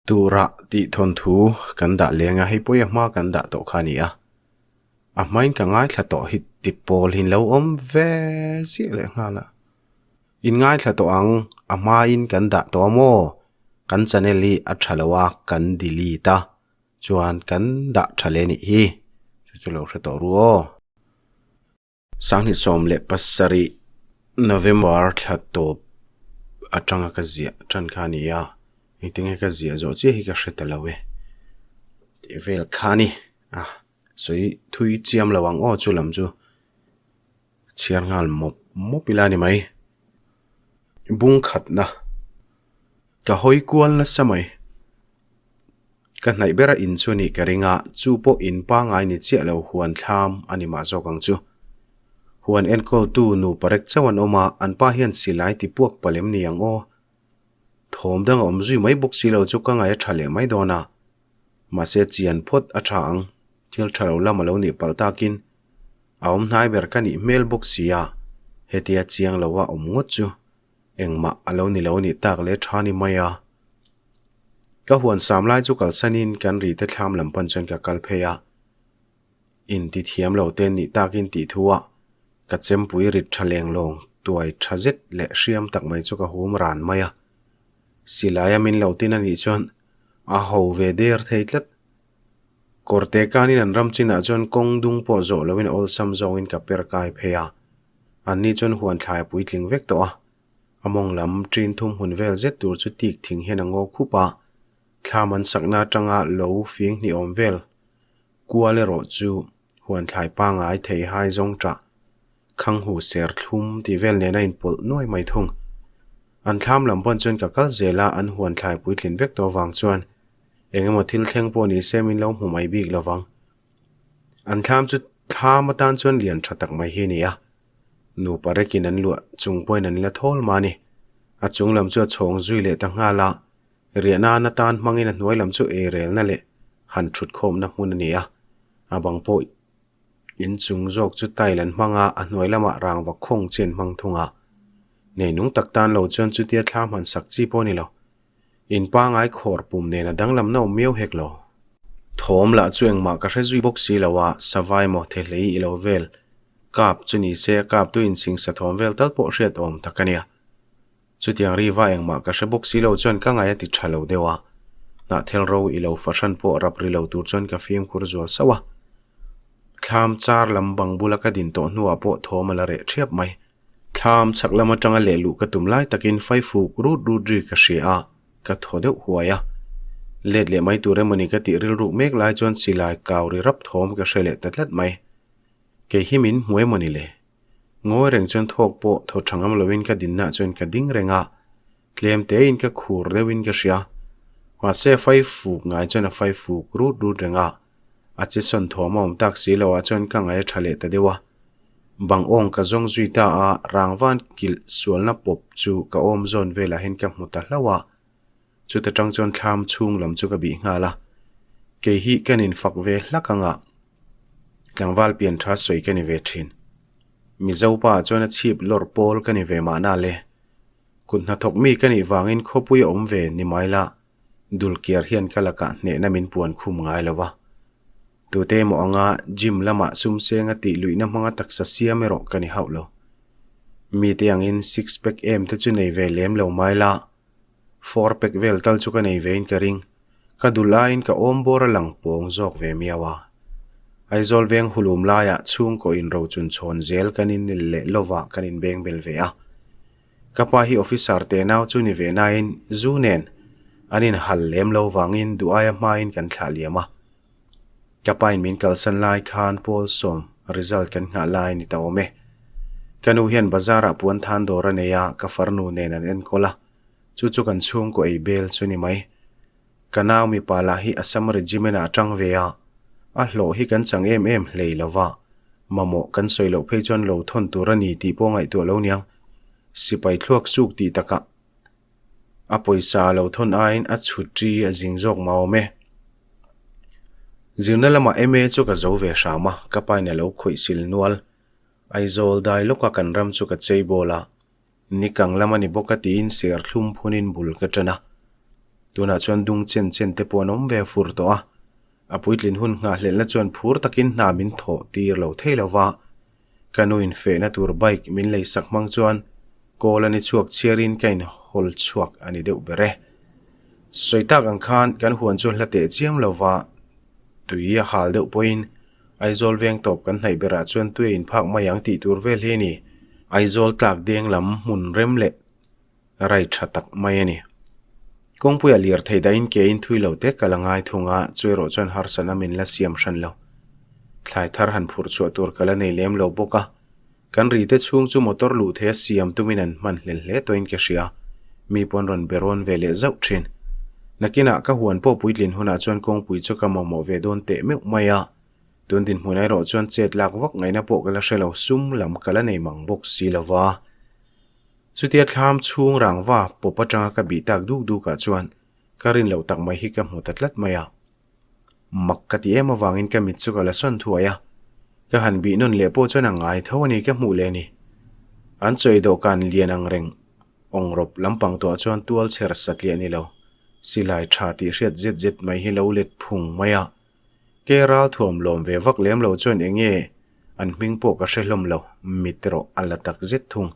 Tura tih thawnthu kan dah leng a, hei pawh i a hma kan dah tawh kha a ni a. A hmain ka ngaithla tawh hi ti pawl hi lo awm ve ziah leh nghal a. In ngaithla tawh ang, a hmain kan dah tawh a maw? Kan channel hi a tha lo a, kan delete a, chuan kan dah tha leh a nih hi. Chu chu lo hre tawh ru aw. 2017 November thla tawp atanga ka ziah tan kha a ni a, engtin nge ka ziah zawh chiah hi ka hre ta lo e tih vel kha a ni a, sawi thui chiam lo ang aw chu lam chu chhiar nghal mawp mawp ila a ni mai. Bung khatna ka hawi kual nasa mai. Ka hnaih bera in chu nih ka ring a, chu pawh in pangai ni chiah lo huan thlam a ni mah zawk ang chu. Huan enkawltu nu parek chauh an awm a, an pa hian silai ti puak palh em ni ang aw? Thawm dang a awm zui mai bawk si lo chu ka ngaih a tha leh mai dawn a. Mahse chian phawt a tha ang, thil tha lo lam a lo nih palh takin a awm hnai ber ka nih hmel bawk si a, hetia chiang lo a awm ngawt chu engmah a lo ni lo nih tak leh tha ni mai a. Ka huan sam lai chu kalsanin kan ri te thlam lam pan chuan ka kal phei a, in ti thiam lo te nih takin tih thu a ka chempui rit tha leng lawng tuai tha zet leh hriam tak mai chu ka hum ran mai a. Silai a min lo tin a nih chuan a ho ve der thei tlat. Kawrte kanin an ram chinah chuan kawng dung pawh zawh loin awlsam zawngin ka per kai phei a, anni chuan huan thlai a puitling vek tawh a. A mawng lam ṭin thum hun vel zet tur chu tik thing hian a ngaw khup a, thlam an sakna aṭanga lo fing hnih awm vel kual erawh chu huan thlai pangai thei hai zawng ṭah khang hu ser thlum tih vel nen a inpawlh nuai mai thung. An thlam lam pawn chuan ka kal zel a, an huan thlai puitlin vek tawh avang chuan eng emaw thil thleng pawh ni se min lo hmu mai bik lo vang. An thlam chu thlam atan chuan lian ṭha tak mai hi a ni a. Nupa rekin an luah chung pawhin an la thawl mah a ni. A chung lam chu a chhawng zui leh ta nghal a, riah nan atan hmangin a hnuai lam chu eirelna leh han thut khawmna hmun a ni a. A bang pawh in chung zawk chu tile an hmang a, a hnuai lamah rangva khawng chi an hmang thung a. Neinung tak tan lo chuan chutia thla hman sak chi pawh a ni lo. In pangai khawr pum nen a danglamna awm miau hek lo. Thawm lah chu engmah ka hre zui bawk si lo a, savai maw thehlei i lo vel. Kap chu ni se a kap tu in singsa thawm vel tal pawh hriat awm tak a nia. Chutiang riva engmah ka hre bawk si lo chuan ka ngaih a ti tha lo deuh a. Hnahthel ro i lo fahran pawh rap ri lo tur chuan ka fimkhur zual sauh a. Thlam char lam bang bula ka din tawh hnuah pawh thawm a la reh thiap mai. Thlam chhak lam atanga leh luh ka tum lai takin faifuk rut rut ri ka hria a, ka thaw deuh huai a. Let leh mai tur emawni ka tih rilruk mek lai chuan silai kau ri rap thawm ka hre leh ta tlat mai. Kei hi min hmu emawni le? Ngawi reng chuan thawk pawh thaw tha ngam loin ka dinna chuan ka ding reng a, tlem tein ka khur deuhin ka hria. Mahse faifuk ngai chuan a faifuk rut rut reng a. A che sawn thawm a awm tak si lo ah chuan ka ngaih a tha leh ta deuh a. Bang awng ka zawng zui ta a, rangvan kilh sualna pawp chu ka awm zawn velah hian ka hmu ta hlauh a. Chuta tang chuan thlam chhung lam chu ka bih nghal a. Kei hi ka nin fak ve hlak ang a, tlangval pian tha sawi ka ni ve thin. Mizo pa ah chuan a chhip lawr pawl ka ni ve mahna le. Kut hnathawk mi ka nih vangin khawpui a awm ve ni mai la. Dulkiar hian ka lakah hnehna min puan khum ngai lo va. Tute emaw anga gym lamah sum senga tih luihna hmanga taksa siam erawh ka ni hauh lo. Mite angin six pack em te chu nei ve lem lo mai la, four pack vel tal chu ka nei vein ka ring. Ka dul aiin ka awm bawr a lang pawng zawk ve miau a. Aizawl veng hulum laiah chhungkaw inrochun chhawn zel kan inel leh lovah kan inbeng bel ve a. Ka pa hi officer te nau chu ni ve nain zu nen an inhal lem lo vangin duh aia hmain kan thlah liam a. Ka pain min kalsan lai khan pawl sawm result kan nghah lai ni ta awm e. Ka nu hian bazar ah puan than dawr a nei a, ka farnu nen an enkawl a, chu chu kan chhungkaw ei bel chu ni mai. Ka nau mipa lah hi Assam Regiment ah a tang ve a, a hlawh hi kan chang em em hlei lo va, mamawh kan sawi loh phei chuan lo thawn tur a ni tih pawh ngaihtuah lo niang. Sipai thluak suk tih takah a pawisa a lo thawn aiin a chhut ṭi a zing zawk mah awm e. Zirna lamah MA chu ka zo ve hram a, ka pain a lo khawih sil nual. Aizawl dai lawka kan ram chu ka chei bawl a, Ni kang lam a ni bawk a tiin serthlum phunin bul ka ṭan a. Tunah chuan dung chen chen te pawh an awm ve fur tawh a. A puitlin hun nghahhlelhna chuan phur takin hna min thawh tir lo thei lo va. Ka nu in fehna tur bike min lei sak hmang chuan kawl a ni chhuak chhiarin ka in hawl chhuak a ni deuh ber e. Sawi tak ang khan kan huan chu hla teh chiam lo va, tui a hal deuh pawhin Aizawl veng tawp kan hnaih berah chuan tui a inphak mai ang tih tur vel hi a ni. Aizawl tlak deng lam hmun rem leh rai tha tak mai a ni. Kawngpuiah lirthei dahin ke in thui lo te ka la ngai thung a, chu erawh chuan harsatna min la siam hran lo. Thlai thar han phurh chhuah tur ka la nei lem lo bawk a, kan ri te chhung chu motor luh theia siam tumin an hman hlel hle tawhin ka hria, mi pawn rawn be rawn ve leh zauh thin. Nakinah ka huan pawh puitlin hunah chuan kawngpui chu ka mamawh ve dawn teh meuh mai a, tun dinhmun erawh chuan chet lak vak ngaihna pawh ka la hre lo, sum lam ka la nei mang bawk si lo va. Chutia thlam chhung rangva pawp atanga ka bih tak duk duk ah chuan ka rin loh tak mai hi ka hmu ta tlat mai a. Mak ka ti em avangin ka mit chu ka la sawn thuai a. Ka han bih nawn leh pawh chuan a ngai tho a ni ka hmuh leh a ni. An chawi dawhkan lian ang reng awngrawp lampang tawh ah chuan tual chher satliah ni lo, silai tha tih hriat zet zet mai hi lo let phung mai a. Ke ral thuam lawm ve vak lem lo chuan eng nge an hming pawh ka hre hlawm lo, mit erawh a la tak zet thung.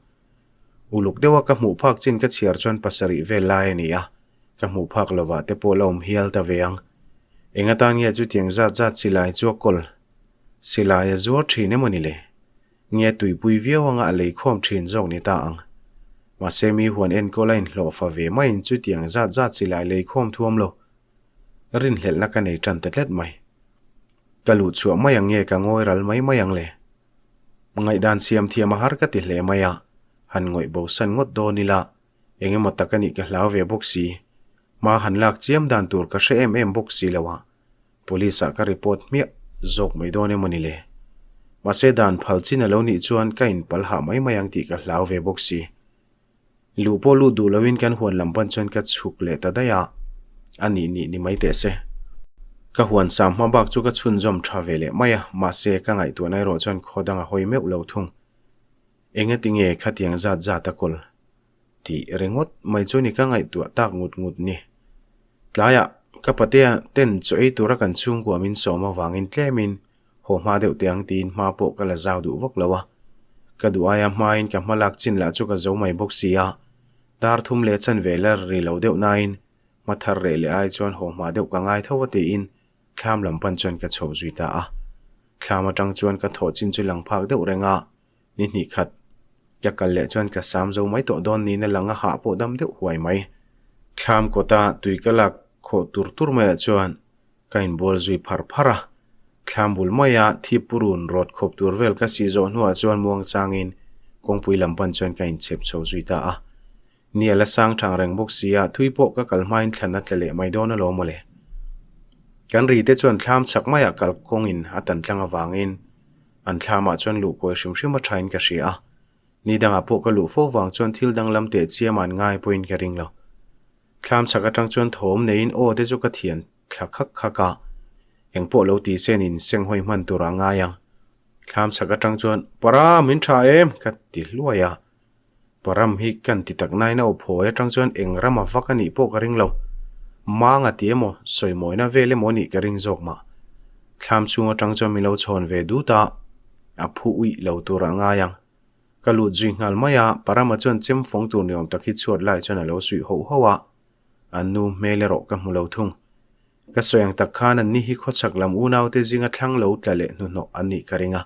Uluk deuha ka hmuh phak chin ka chhiar chuan pasarih vel lai a ni a, ka hmuh phak lovah te pawh la awm hial ta ve ang. Eng atan nge chutiang zat zat silai chu a kawl? Silai a zuar thin emaw ni le? Nge tuipui viau anga a lei khawm thin zawk ni ta ang? Mahse mi huan enkawl a inhlawh fa ve maiin chutiang zat zat silai lei khawm thuam lo. Rinhlelhna ka nei tan ta tlat mai. Ka luh chhuah mai ang nge ka ngawi ral mai mai ang le? Ngaihdan siam thiam a har ka ti hle mai a, han ngawih bo san ngawt dawn ila, eng emaw tak a nih ka hlau ve bawk si. Hma han lak chiam dan tur ka hre em em bawk si lo a, Police ah ka report hmiah zawk mai dawn emaw ni le? Mahse dan phal chin a lo nih chuan ka inpal hah mai mai ang tih ka hlau ve bawk si. Luh pawh lut duh loin kan huan lam pan chuan ka chhuk leh ta daih a, a nih nih ni mai teh se. Ka huan sam hma bak chu ka chhunzawm tha ve leh mai a, mahse ka ngaihtuahna erawh chuan khaw dang a hawi meuh lo thung. Engati nge khatiang zat zat a kawl? tih ringawt mai chu ni ka ngaihtuah tak ngut ngut ni. Tlaiah ka patea ten chaw ei tura kan chhungkua min sawm avangin tlemin Haw hma deuh teh ang tiin hma pawh ka la zau duh vak lo a. Ka duh aia hmain ka hma lak chin lah chu ka zo mai bawk si a. Dar thum leh chan ve la ri lo deuh nain hma thar reh leh ai chuan haw hma deuh ka ngai tho a tiin thlam lam pan chuan ka chho zui ta a. Thlam atang chuan ka thawh chin chu lang phak deuh reng a, ni hnih khat ka kal leh chuan ka sam zo mai tawh dawn niin a lang a, hah pawh dam deuh huai mai. Thlam kawta tui ka lak khawh tur tur maiah chuan Ka inbual zui phar phar a, thlam bul maia thi purun rawt khawp tur vel ka sih zawh hnuah chuan muangchangin kawngpui lam pan chuan ka inchhep chho zui ta a. Ni a la sang thang reng bawk si a, thui pawh ka kal hmain thlan a tla leh mai dawn alawm mawle. Kan ri te chuan thlam chak maiah kalkawngin a tan tlang avangin an thlamah chuan luhkawi hrim hrim a thain ka hria a. Ni dangah pawh ka luh fo vang chuan thil danglam teh chiam an ngai pawhin ka ring lo. Thlam chhak atang chuan thawm neiin aw te chu ka thian thla khak khak a, eng pawh lo ti sen in senghawi hman tur a ngai ang. Thlam chhak atang chuan, Param, min tha em? ka ti hluai a. Param hi kan ti tak nain a aw phawi atang chuan eng ram a vak a nih pawh ka ring lo. Mang a ti emaw, sawimawina vel emaw a nih ka ring zawk mah. Thlam chhung atang chuan min lo chhawn ve dut a, a phu uih lo tur a ngai ang. Ka lut zui nghal mai a, Parama chuan chem fawng tur ni awm tak hi chhuat lai chuan a lo suih hoh hoh a, an nu hmel erawh ka hmu lo thung. Ka sawi ang tak khan an ni hi khawchhak lam unaute zinga thlang lo tla leh hnuhnawh an nih ka ring a.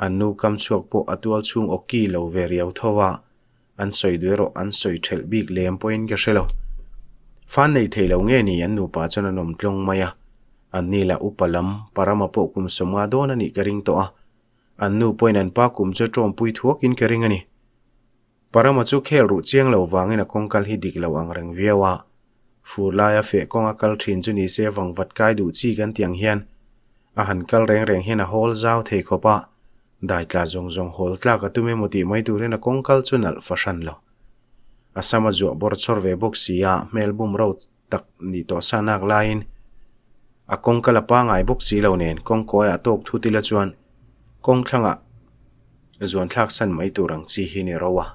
An nu kam chhuak pawh a tual chhung awki lo ve riau tho a, an sawi duh erawh an sawi thelh bik lem pawhin ka hre lo. Fan nei thei lo nge ni an nupa chuan an awm tlawng mai a, an ni lah upa lam Parama pawh kum sawmnga dawn a nih ka ring tawh a, An nu pawhin an pa kum chu tawmpui thuakin ka ring a ni. Parama chu khel ruh chiang lo vangin a kawng kal hi dik lo ang reng viau a. Fur laia feh kawnga kal thin chu ni se vangvat kai duh chi kan tih ang hian a han kal reng reng hian a hawl zau thei khawp a, dai tla zawng zawng hawl tlak a tum emaw tih mai turin a kawng kal chu nalh fahran lo. A sam a zuah bawr chawr ve bawk si a, hmel bum ro tak ni tawh sa nak laiin a kawng kal a pangai bawk si lo nen kawng kawiah tawk thut ila chuan kawng thlangah zuan thlak san mai tur ang chi hi ni ro a.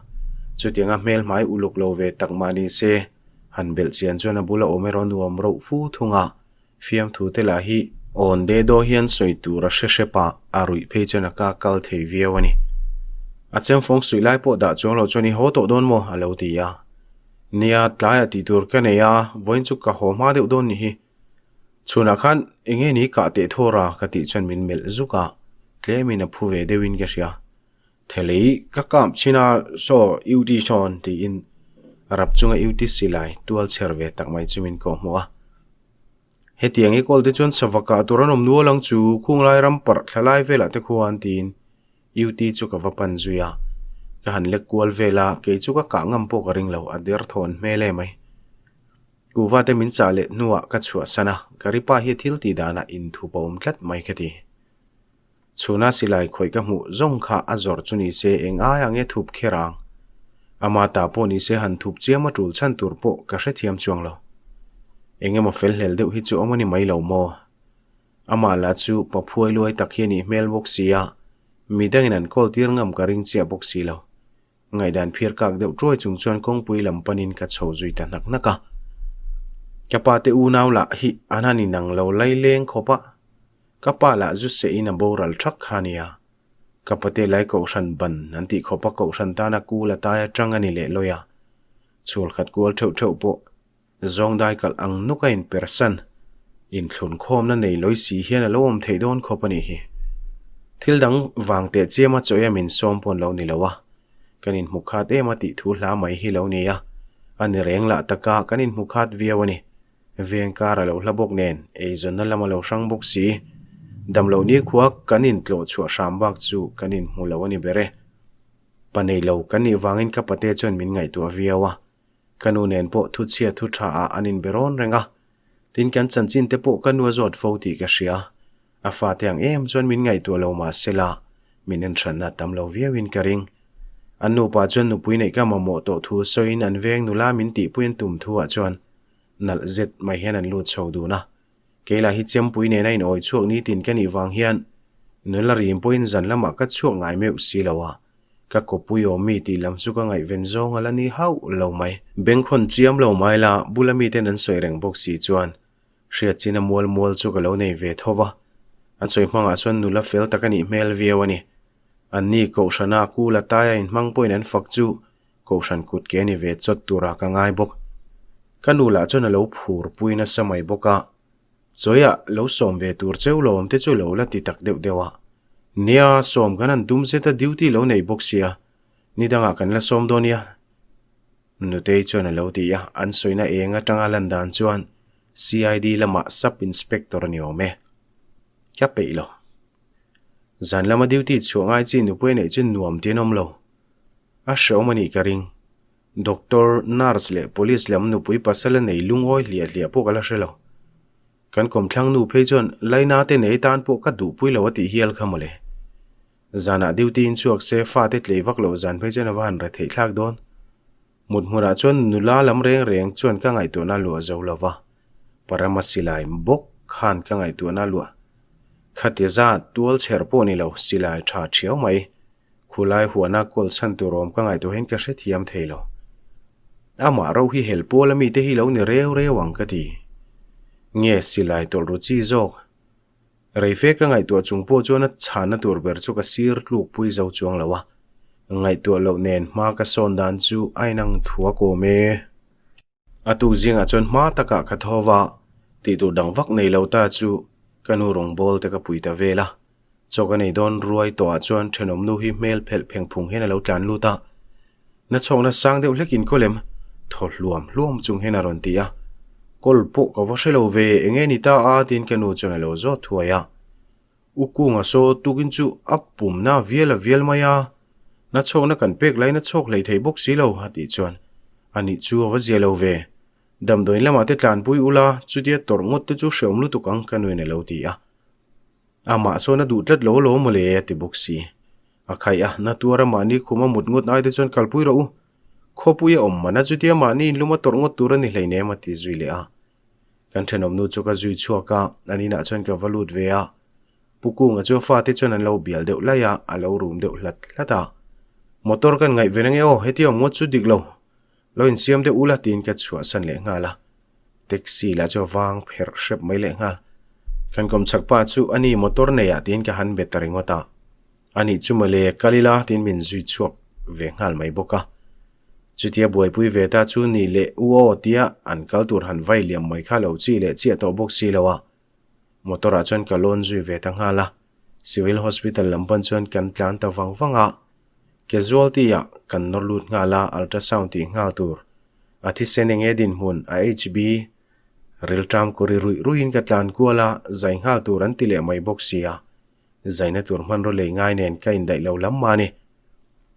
Chutianga hmel hmai uluk lo ve tak mah ni se. Han belh chian chuan a bula awm erawh nuam roh fu thung a, fiamthu te lah hi awn de daw hian sawi tur a hre hrep a, a ruih phei chuan a ka kal thei viau a ni. A chemfawng suih lai pawh dah chuang loh chuan i haw tawh dawn maw? a lo ti a. Nia, tlaiah tih tur ka nei a, vawiin chu ka haw hma deuh dawn ni hi. Chhunah khan eng nge ni kah teh thawr a? ka tih chuan min melh zuk a, tlemin a phu ve deuhin ka hria. Thelei ka kap chhin a, saw UT sawn tiin rap chunga UT silai tual chher ve tak mai chu min kawh hmuh a. Hetiang i kawl te chuan sava kah tur an awm nual ang chu khunglai ram parh thla lai velah te khuan tiin UT chu ka va pan zui a. Ka han lek kual vel a, kei chu ka kah ngam pawh ka ring lo, a derthawn hmel em mai. Kuhva te min chah leh hnuah ka chhuahsan a, ka ripa hi thil tih danah inthup a awm tlat mai ka ti. Chhuna silai khawih ka hmuh zawng kha a zawrh chu ni se eng aia nge thup kher ang? Ama ta pawh ni se han thup chiam a tul chhan tur pawh ka hrethiam chuang lo. Eng emaw fel hlel deuh hi chu awm a ni mai lo maw? Amah lah chu pa phuai luai tak hi a nih hmel bawk si a, midangin an kawl tir ngam ka ring chiah bawk si lo. Ngaihdan phiar kak deuh tuai chung chuan kawngpui lam panin ka chho zui ta hnak hnak a. Ka pa te unau lah hi an han inang lo laileng khawp a. Ka pa lah zu seh in a boral thak kha nia. Ka pate lai kohhran ban an tih khawp a kohhran tana kul a tai atang a ni leh lawi a. Chhul khat kual theuh theuh pawh Zawng dai kalh ang nuk a inpersan, inthlunkhawmna nei lawi si hian a lo awm theih dawn khawp a nih hi. Thil dang vang teh chiama chaw em insawm pawh an lo ni lo a, kan inhmu khat em a tih thu hla mai hi lo ni a, a ni reng lah taka kan inhmu khat viau a ni. Veng kar a lo hla bawk nen, eizawnna lam a lo hrang bawk si. Damloh nikhua kan intlawh chhuah hram bak chu kan inhmu lo a ni ber e. Pa nei lo kan nih vangin ka pate chuan min ngaihtuah viau a. Ka nu nen pawh thu chhia thu tha ah an inbe rawn reng a, tin kan chanchin te pawh ka nu a zawt fo tih ka hria. A fate ang em chuan min ngaihtuah lo mah se la, min enhranna tam lo viau in ka ring. An nupa chuan nupui neih ka mamawh tawh thu sawiin an veng nula min tihpui an tum thu ah chuan nalh zet mai hian an lut chho dun a. Kei lah hi chempui nena in awi chhuak nitin ka nih vang hian nula rim pawhin zan lamah ka chhuak ngai meuh si lo a, ka kawpui awm mi tih lam chu ka ngaihven zawng a la ni hauh lo mai. Bengkhawn chiam lo mai la, bula miten an sawi reng bawk si chuan hriat china mual mual chu ka lo nei ve tho va, an sawi hmangah chuan nula fel tak a nih hmel viau a ni. Anni Kohhrana kula taia inhmang pawhin an fak chu Kohhran kut ke ni ve chawt turah ka ngai bawk. Ka nu lah chuan a lo phur pui nasa mai bawk a, Chawiah lo sawm ve tur cheu lo awm te chu lo la ti tak deuh deuh a. Nia, sawm kan han tum zet a duty lo nei bawk sia, ni dangah kan la sawm dawn nia. Nutei chuan a lo ti a, an sawina eng atanga lan dan chuan CID lamah Sub Inspector a ni awm e. Ka peih lo. Zan lama duty chhuah ngai chi nupui a neih chu nuam ti an awm lo. A hreawm a nih ka ring. Doctor, nurse leh police lam nupui pasal a nei lungawi hliah hliah pawh ka la hre lo. Kan kawmthlang nu phei chuan Laina te nei tan pawh ka duhpui lo a tih hial kha mawle. Zanah duty in chhuak se fate tlei vak loh zan phei chuan a va han re theih thlak dawn. Mut hmunah chuan nula lam reng reng chuan ka ngaihtuahna luah zo lo va, Parama silai bawk khan ka ngaihtuahna luah. Khati zat tual chher pawh ni lo silai tha thiau mai. Khulai huana kawl chhan tur awm ka ngaihtuah hian ka hrethiam thei lo. Amah ro hi hel pawl a mite hi lo ni reu reu ang ka ti. Nge silai tawlh ru chi zawk? Reife ka ngaihtuah chung pawh chuan a chhanna tur ber chu ka sir tluk pui zo chuang lo a. Ngaihtuah loh nen hma ka sawn dan chu a inang thuak awm e. A tuk zingah chuan hma takah ka tho va, tih tur dang vak nei lo ta chu ka nu rawngbâwl te ka pui ta vel a. Chaw ka nei dawn ruai tawhah chuan thenawm nu hi hmel phelh pheng phung hian a lo tlan lut a. Na chhawkna sang deuh hlekin kaw lem thaw hluam hluam chung hian a rawn ti a. Kawl pawh ka va hre lo ve, eng nge ni ta a? tiin ka nu chuan a lo zawt thuai a. U Kunga saw tukin chu a pumna vial a vial mai a, na chhawkna kan pek laiin a chhawk hlei thei bawk si lo, a tih chuan a nih chu a va zia lo ve. Damdawiin lamah te tlanpui ula, chutia tawrh ngawt te chu hreawm lutuk ang ka nuin a lo ti a. Amah sawn a duh tlat lo lo mawle a ti bawk si. A khaih a, na tuara mahni khuma mut ngawt ai te chuan kalpui rawh u. Khawpui a awm man a, chutia mahni inluma tawrh ngawt tur a ni hleinem a ti zui leh a. Kan thenawm nu chu ka zui chhuak a, an inah chuan ka va lut ve a. Pu Kunga chu a fate chuan an lo bial deuh laih a, a lo rum deuh hlat hlat a. Motor kan ngaih ve na nge aw, heti awm ngawt chu dik lo. Lo insiam deuh ula tiin ka chhuahsan leh nghal a. Taxi lah chu a vang pherh hrep mai leh nghal. Kan kawmchhak pa chu a ni motor nei ah tiin ka han be ta ringawt a. A nih chu mawle kal ila tiin min zui chhuak ve nghal mai bawk a. Chutia buaipui ve ta chu ni leh u aw tia an kal tur han vai liam mai kha lo chi leh chiah tawh bawk si lo a. Motor ah chuan ka lawn zui ve ta nghal a. Civil Hospital lam pan chuan kan tlan ta vang vang a. Casualty ah kan nawr lut nghal a ultrasound tih nghal tur a thisen enge dinhmun a HB rilṭam kawri ruih ruihin ka tlan kual a zai nghal tur an ti leh mai bawk sia. Zaina tur hmanraw lei ngai nen ka indaih lo lam mah a ni.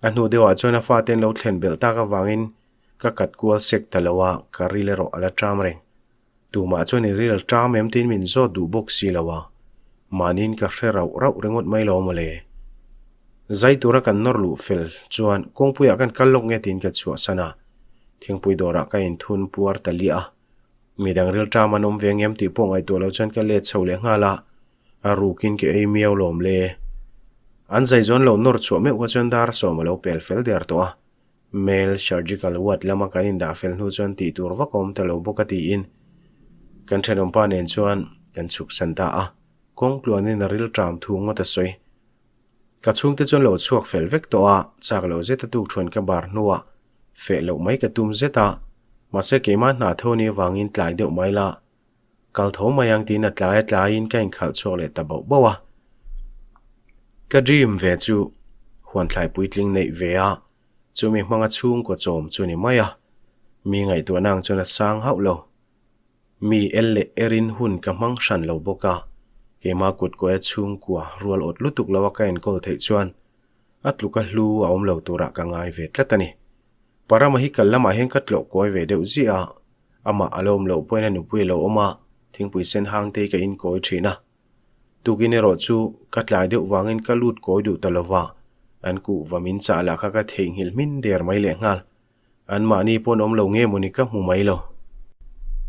A hnu deuhah chuan a fate an lo thlen belh tak avangin ka kat kual sek ta lo a, ka ril erawh a la ṭam reng. Tumah chuan i ril a ṭam em tiin min zawt duh bawk si lo a, mahniin ka hre rauh rauh ringawt mai lo mawle. Zai tura kan nawr luh fel chuan kawngpuiah kan kal lawk nge tiin ka chhuahsan a, thingpui dawrah ka inthun puar ta liah a. Midang ril ṭam an awm ve ngem tih pawh ngaihtuah lo chuan ka let chho leh nghal a, A rukin ka ei miau lawm le. An zaizawn lo nawr chhuah meuh kha chuan dar sawm a lo pel fel der tawh a. Male surgical ward lama kan indah fel hnu chuan tih tur vak a awm ta lo bawk a tiin kan thenawmpa nen chuan kan chhuk san ta a. Kawng tluanin a ril ṭam thu ngawt a sawi. Ka chhungte chuan lo chhuak fel vek tawh a, chak lo zet a tuk thuan ka bar hnuah feh loh mai ka tum zet a. Mahse keimah hna tho ni avangin tlai deuh mai la. Kal tho mai ang tiin a tlai a tlaiin ka inkhalh chhuak leh ta bauh bauh a. Ka dream ve chu huan thlai puitling neih ve a, chumi hmanga chhungkaw chawm chu ni mai a. Mi ngaihtuahna ang chuan a sang hauh lo. Mi el leh erin hun ka hmang hran lo bawk a, keimah kut kawia chhungkua rual awt lutuk lo a ka enkawl theih chuan a tluka hlu a awm lo turah ka ngai ve tlat a ni. Parama hi kal lamah hian ka tlawh kawi ve deuh ziah a, Amah a lo awm loh pawhin a nupui a lo awm a, thingpui sen hang te hi ka inkawi thin a. Tukin erawh chu ka tlai deuh vangin ka lut kawi duh ta lova, an kuhva min chah lah kha ka theihnghilh hmin der mai lehnghal. Anmahni pawn awm lo nge mawni ka hmu mai lo.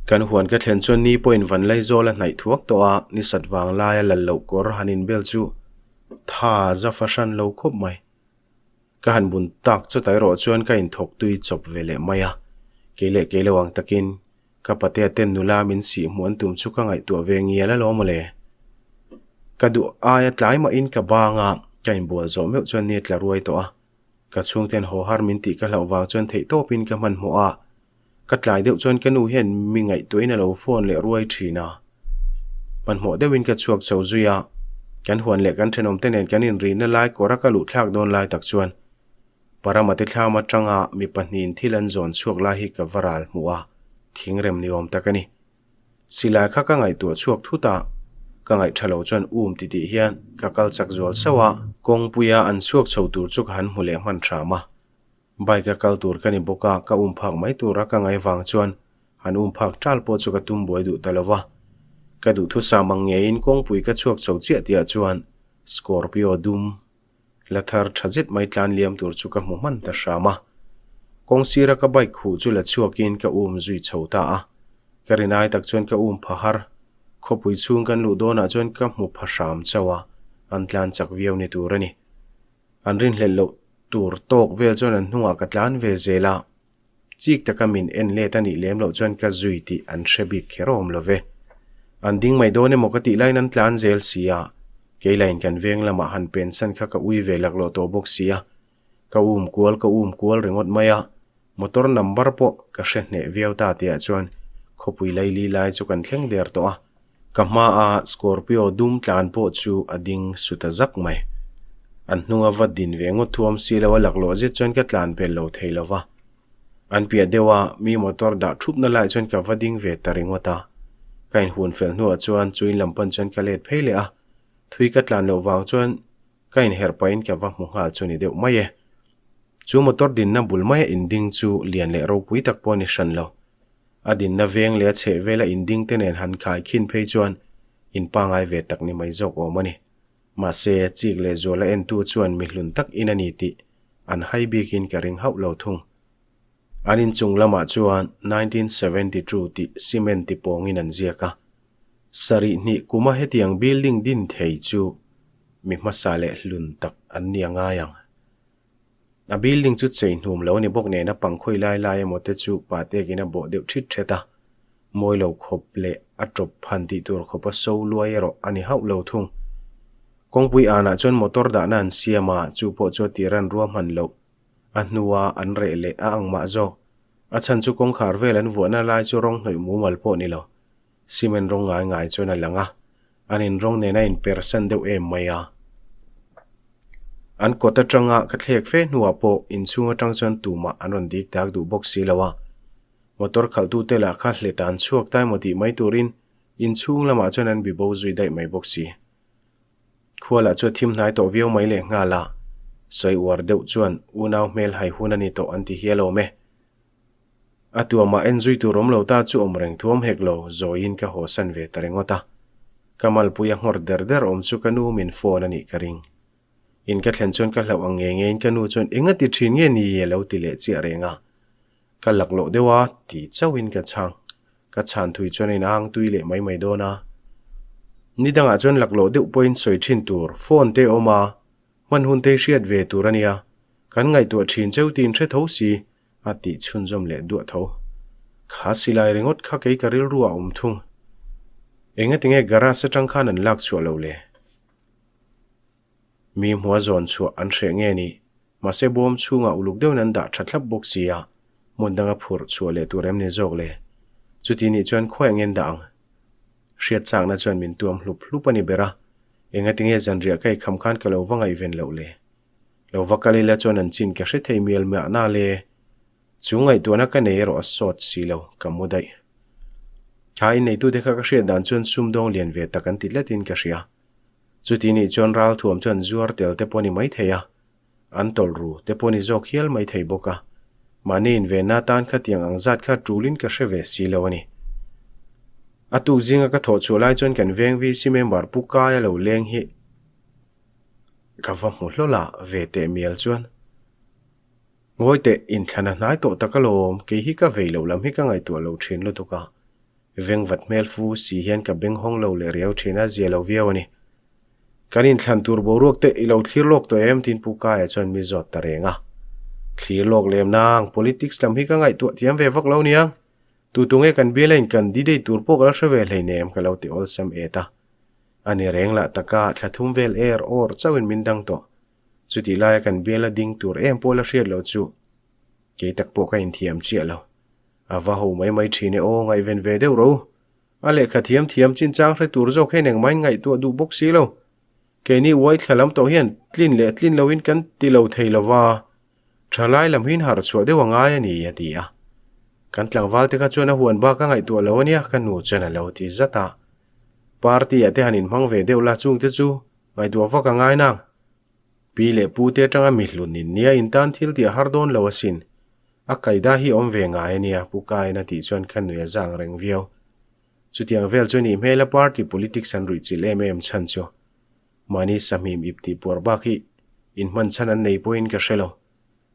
Kan huan ka thlen chuan ni pawhin van Laizawl a hnaih thuak tawh a, ni sat vang laia lal loh kawr han inbel chu tha za fahran lo khawp mai. Ka han bun tak chawt erawh chuan ka inthawk tui chawp ve leh mai a, kei leh kei lo ang takin ka patea ten nula min sih hmuh an tum chu ka ngaihtuah ve ngial alawm mawle. Ka duh aia tlai mahin ka bang a, ka inbual zawh meuh chuan ni a tla ruai tawh a, ka chhungten haw har min tih ka hlauh vang chuan theihtawpin ka hmanhmawh a, Ka tlai deuh chuan ka nu hian mi ngaihtuahin a lo phone leh ruai thin a. Hmanhmawh deuhin ka chhuak chho zui a, kan huan leh kan thenawmte nen kan inrihna lai kawra ka luh thlak dawn lai tak chuan Paramate thlam atanga mi pahnihin thil an zawn chhuak lai hi ka va ral hmuh a, thingrem ni awm tak a ni. Silai kha ka ngaihtuah chhuak thut a, ka ngaihtha lo chuan um titih hian ka kal chak zual sauh a. Kawngpuia an chhuak chho tur chu ka han hmu leh hman hram a. Bike a kal tur ka ni bawk a, ka um phak mai tura ka ngai vang chuan han um phak ṭal pawh chu ka tum buai duh ta lo va. Ka duhthusam ang ngeiin kawngpui ka chhuak chho chiah tihah chuan Scorpio dum la thar ṭha zet mai tlan liam tur chu ka hmu hman ta hram a. Kawng sira ka bike khuh chu la chhuakin ka um zui chho ta a. Ka rinai tak chuan ka um pha har. Khawpui chhung kan luh dawnah chuan ka hmu pha hram chauh a, an tlan chak viau ni tur a ni. An rinhlelh loh tur tawk vel chuan an hnungah ka tlan ve zel a, chik taka min en let a nih lem loh chuan ka zui tih an hre bik kher awm lo ve. An ding mai dawn emaw ka tih laiin an tlan zel si a, kei lain kan veng lamah han pensan kha ka ui ve laklawh tawh bawk si a, ka um kual ka um kual ringawt mai a. Motor number pawh ka hre hneh viau ta tihah chuan khawpui laili lai chu kan thleng der tawh a, ka hmaa Scorpio dum tlan pawh chu a ding su ta zak mai. An hnunga va din ve ngawt thuam si lo a laklawh zet chuan ka tlan pel lo thei lo va. An piah deuha mi motor dah thupna laiah chuan ka va ding ve ta ringawt a. Ka inhun fel hnuah chuan chu in lam pan chuan ka let phei leh a, thui ka tlan loh vang chuan Ka inherh pahin ka va hmu nghal chu ni deuh mai e. Chu motor dinna bul maia inding chu lian leh ropui tak pawh a ni hran lo. A dinna veng leh a chheh vela inding te nen han khai khin phei chuan in pangai ve tak ni mai zawk awm a ni. Mahse, chik leh zuala entu chuan mi hlun tak in a ni tih an hai bikin ka ring hauh lo thung. An inchung lamah chuan 1972 tih cement ti pawngin an ziak a. Sarih hnih kuma hetiang building din thei chu mi hmasa leh hlun tak an ni a ngai ang. A building chu chei hnum lo a ni bawk nen a pang khawi lai lai emaw te chu pa tekin a bawh deuh thit thet a. Mawi lo khawp leh a tawp han tih tur khawp a so luai erawh a ni hauh lo thung. Kawngpui anah chuan motor dahna an siam a, chu pawh chu a tir an ruahman loh. A hnua an reh leh a ang mah zawk. A chhan chu kawngkhar vel an vuahna lai chu rawng hnawih mumal pawh ni lo. Cement rawng ngai ngai chuan a lang a, an inrawng nen a inpersan deuh em mai a. An kawt atanga ka thlek fe hnuah pawh inchhung atang chuan tumah an rawn dik dak duh bawk si lo a. Motor khalhtute lah kha hlet an chhuak ta emaw tih mai turin inchhung lamah chuan an bibo zui daih mai bawk si. Khua lah chu a thim hnai tawh viau mai leh nghal a, sawi uar deuh chuan unau hmel hai hun a ni tawh an ti hial awm e. A tuamah en zui tur awm lo ta chu awm reng thuam hek lo, zawiin ka haw san ve ta ringawt a. Ka malpui a nghawr der der awm chu ka nu min phone a nih ka ring. In ka thlen chuan ka hlauh ang nge ngein ka nu chuan eng a ti thin nge ni a lo ti leh chiah reng a. Ka laklawh deuh a ti chauhin ka chhang. Ka chhan thui chuan a inang tui leh mai mai dawn a. Ni dangah chuan laklawh deuh pawhin sawi thin tur phone te a awm a, hman hun te hriat ve tur a nia. Kan ngaihtuah thin cheu tiin hre tho si a tih chhunzawm leh duah tho. Kha silai ringawt kha kei ka rilru a awm thung. Engatinge garage atang khan an lak chhuah lo le? Mi hmua zawn chhuah an hreh nge ni? Mahse bawm chhungah uluk deuhin an dah tha thlap bawk si a, hmun danga phurh chhuah leh tur em ni zawk le? Chuti nih chuan khawiah nge an dah ang? Hriat chakna chuan min tuam hlup hlup a ni ber a, engatinge zanriah ka eikham khan ka lo va ngaihven loh le? Lo va kal ila chuan an chin ka hre thei mial mahna le. Chu ngaihtuahna ka nei erawh a sawt si lo, ka mu daih. Kha inneitute kha ka hriat dan chuan sumdawng lian ve tak an ti tlatin ka hria. Chuti nih chuan ralthuam chuan zuar tel te pawh ni mai thei a, an tawlh ru te pawh ni zawk hial mai thei bawk a. Mahni invenna atan khatiang ang zat kha tulin ka hre ve si lo a ni. A tuk zinga ka thawh chhuah lai chuan kan veng VC member Pu Kaia lo leng hi Ka va hmu hlawl a, ve teh mial chuan. Ngawi teh, inthlan a hnai tawh tak alawm, kei hi ka vei loh lam hi ka ngaihtuah lo thin lutuk a. Vengvat hmel fu si hian ka beng hawng lo leh riau thin a, zia lo viau a ni. Kan inthlan tur boruak te i lo thlir lawk tawh em? Tiin Pu Kaia chuan mi zawt ta reng a. Thlir lawk lem nang, politics lam hi ka ngaihtuah thiam ve vak lo niang. Tu tu nge kan bial a in-candidate tur pawh ka la hre ve hleinem ka lo ti awlsam et a. A ni reng lah taka thla thum vel er awr chauhin min dang tawh. Chutih laia kan biala ding tur em pawh la hriat loh chu kei tak pawh ka inthiam chiah lo. A va ho mai mai thin e aw, ngaihven ve deuh ro. A lehkha thiam thiam chinchang hre tur zawk hian engmah in ngaihtuah duh bawk si lo. Keini uai thla lam tawh hian tlin leh tlin loin kan ti lo thei lo va, thalai lam hi in harh chhuah deuh a ngai a ni, a ti a. Kan tlangval te kha chuan a huan bak a ngaihtuah lo a nia, ka nu chuan a lo ti zat a. Party ah te han inhmang ve deuh la chungte chu ngaihtuah vak a ngai nang. Pi leh pu te atanga mi hlun in nia in tan thil tih a har dawn lo asin. A kaida hi awm ve ngai a nia, Pu Kain a tih chuan ka nui a zang reng viau. Chutiang vel chu nih hmel a party politics an ruih chilh em em chhan chu. Mahni sahmim ip tih puar bak hi inhman chhan an nei pawhin ka hre lo.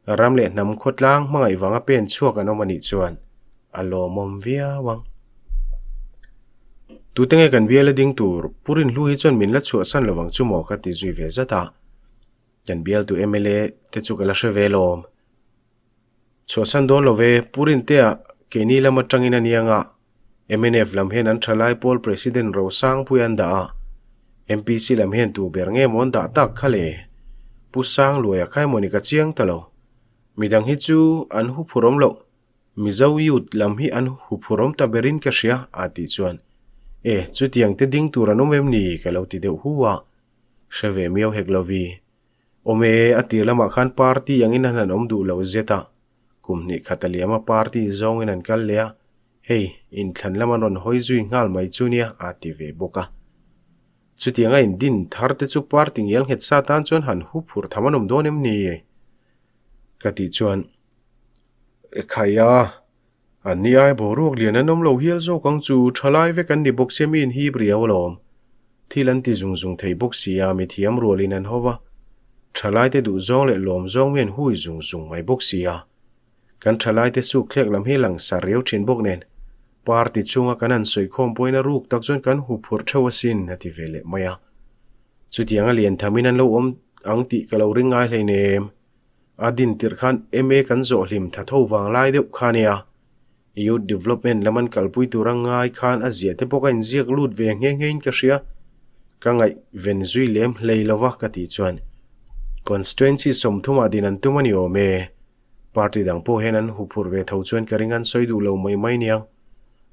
Ram leh hnam khawtlang hmangaih vanga pen chhuak an awm a nih chuan a lawmawm viau ang. Tute nge kan bial a ding tur Pu Rinhlu hi chuan min la chhuahsan lovang chu maw ka ti zui ve zat a. Kan bialtu mla te chu ka la hre ve lawm. Chhuahsan dawn lo ve, Pu Rintea keini lam atangin a niang a, Mnf lam hian an thalai pawl President Rosangpuia an dah a, MPC lam hian tu ber nge maw an dah tak kha le? Pu Sangluaia kha emaw ni ka chiang ta lo. Midang hi chu an huphur awm loh, Mizo Youth lam hi an huphur awm ta berin ka hria a tih chuan, E, chutiang te ding tur an awm em ni? ka lo ti deuh hu a. Hre ve miau hek lo vi. Awm e, a tir lamah khan party angin an han awm duh lo zet a, kum hnih khat a liam a party zawngin an kal leh a, hei, inthlan lam an rawn hawi zui nghal mai chu nia a ti ve bawk a. Chutianga indin thar te chu party ngial nghet sa tan chuan han hu phurh tham an awm dawn em ni? Ka tih chuan, Ekhai a, An ni ai boruak lian an awm lo hial zawk ang chu, thalai vek an ni bawk sia mi inhip riau alawm. Thil an ti zung zung thei bawk sia, mi thiam rualin an hova. Thalaite duh zawng leh lawm zawng mi an hui zung zung mai bawk sia. Kan thalaite suk thlek lam hi langsar riau thin bawk nen, party chhunga kan han sawikhawm pawhin a ruk tak chuan kan huphurh theuh asin a ti ve leh mai a. Chutianga lian thamin an lo awm ang tih ka lo ring ngai hleinem. A din tirh khan MA kan zawh hlim tha tho vang lai deuh kha nia. Youth Development lam an kalpui tur a ngai khan a ziah te pawh ka inziak lut ve nghe nghe in ka hria. Ka ngaihven zui lem hlei lo va ka tih chuan Constituency sawmthumah din an tum a ni awm e. Party dang pawh hian an huphurh ve tho chuan ka ring an sawi duh lo mai mai nia.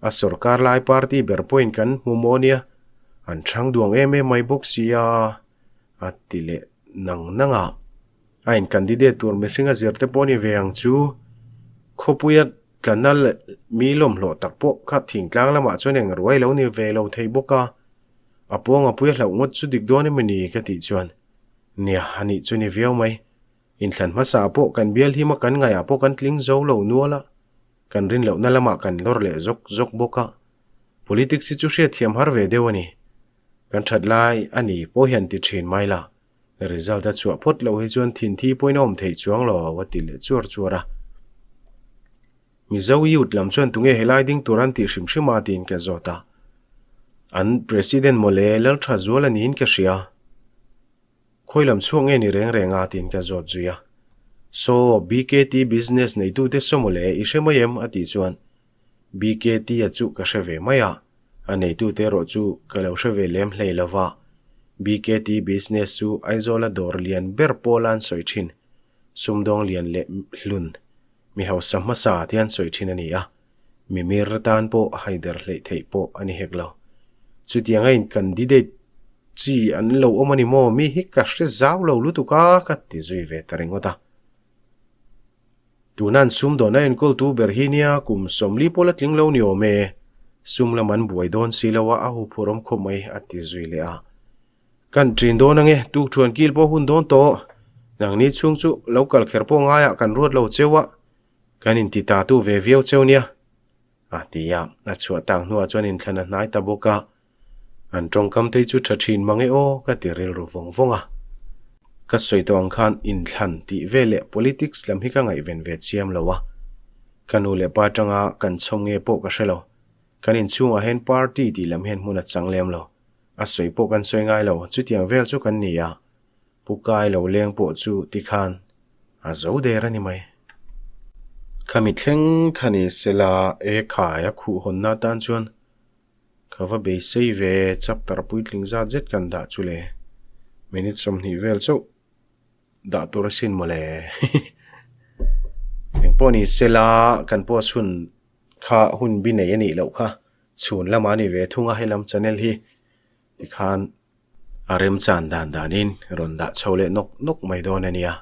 A sorkar lai party ber pawhin kan hmu maw nia. An chhang duang em em mai bawk si a, a ti leh nang nang a. A in candidate tur mihring a zir te pawh a ni ve ang chu. Khawpuia tlana leh mi lawmhlawh tak pawh kha thingtlang lamah chuan eng ruai lo ni ve lo thei bawk a. A pawng a pui a hlauh ngawt chu dik dawn emaw ni ka tih chuan, Nia, a nih chu ni viau mai. Inthlan hmasa pawh kan bial him a kan ngaihah pawh kan tling zo lo nual a, kan rin lohna lamah kan lawr leh zawk zawk bawk a. Politics hi chu hriatthiam har ve deuh a ni. Kan that lai a ni pawh hian ti thin mai la, result a chhuah phawt loh hi chuan thinthi pawhin a awm theih chuang lo a ti leh chuar chuar a. Mizo youth lam chuan tunge helai ding tur an tih hrim hrim a tiin ka zawt a. An President mawle Laltha Zual a niin ka hria. Khawi lam chhuak nge ni reng reng a tiin ka zawt zui a. Saw, BKT business neitute saw mawle i hre mai em? a tih chuan BKT a chu ka hre ve mai a, a neitute erawh chu ka lo hre ve lem hlei lo va. BKT business chu Aizawla dawr lian ber pawla an sawi thin, sumdawng lian leh hlun, mi hausa hmasa te an sawi thin a ni a, mimir tan pawh haider hleih theih pawh a ni hek lo. Chutianga in candidate chi an lo awm a ni maw? Mi hi ka hre zau lo lutuk a, ka ti zui ve ta ringawt a. Tuna an sumdawn a enkawltu ber hi nia kum 40 pawh la tling lo ni awm e, sum lam an buai dawn si lo a, a huphurh awm khawp mai a ti zui leh a. Kan ṭin dawn ange, tukṭhuan kil pawh hun dawn tawh. Nangni chhung chu lo kal kher pawh ngaiah kan ruat lo cheu a, kan inti ta tu ve viau cheu nia, a ti a. A chhuah tak hnuah chuan inthlan a hnai ta bawk a, an ṭawngkam te chu ṭha ṭhin mang e aw ka ti rilru vawng vawng a. Ka sawi tawh ang khan inthlan tih ve leh politics lam hi ka ngaihven ve chiam lo a, ka nu leh pa aṭanga kan chhawm nge pawh ka hre lo. Kan inchhungah hian party tih lam hian hmun a chang lem lo. A sawi pawh kan sawi ngai lo, chutiang vel chu kan ni a, Pu Kai lo leng pawh chu tikhan a zo der a ni mai. Khami thleng kha ni sela e khai a khuh hawnna atan chuan ka va beisei ve chapter puitling zat zet kan dah chu le minute 20 vel chauh dah tur asin mawle. Engpawh ni sela kan post hun kha hun bi nei a nih loh kha. Chhun lamah a ni ve thung a helam channel hi tikhan a remchan dan danin rawn dah chho leh nawk nawk mai dawn a nia.